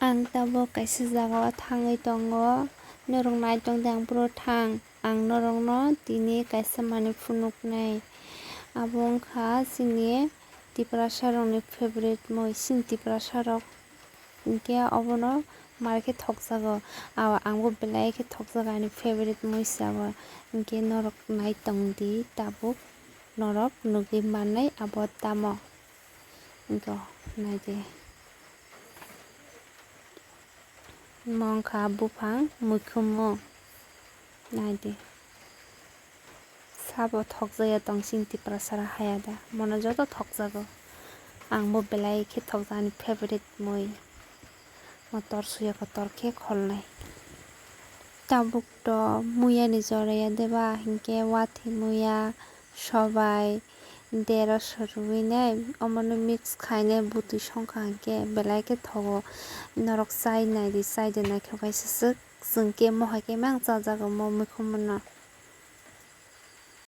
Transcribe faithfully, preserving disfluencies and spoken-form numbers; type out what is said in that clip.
Ang tabuk kaisa jagao thangwi tongo, norok nai tongdi ang phuru thang. Ang norokno tini kaisa manwi phunuknai. Abo wngkha chini Tiprasarokni favorite mui, chini Tiprasarok hinkhe obono mar khe thokjago. Abo angbo belai khe thokjago, ani favorite mui se abo. Hinkhe norok nai tongdi tabuk, norok nugwi mannai abo tamo. Hinkhe naidi. Omo wngkha buphang muikhumu. Naidi. Sabo thokjaya tong chini Tiprasara haya da. Mono joto thokjago. Angbo belai khe thokjak, ani favorite mui. Mo tor suya kotor khe kholnai. Tabuk to muyani joraya deba, hinkhe wathi muya, sobai, dera so rwui nai, omono mix khainai bwtwi songkha hinkhe belai khe thogo. Norok chai naidi, chai de naithok kaisa swk. Chwng khe mohai khe mang chajago mo muikhumu no.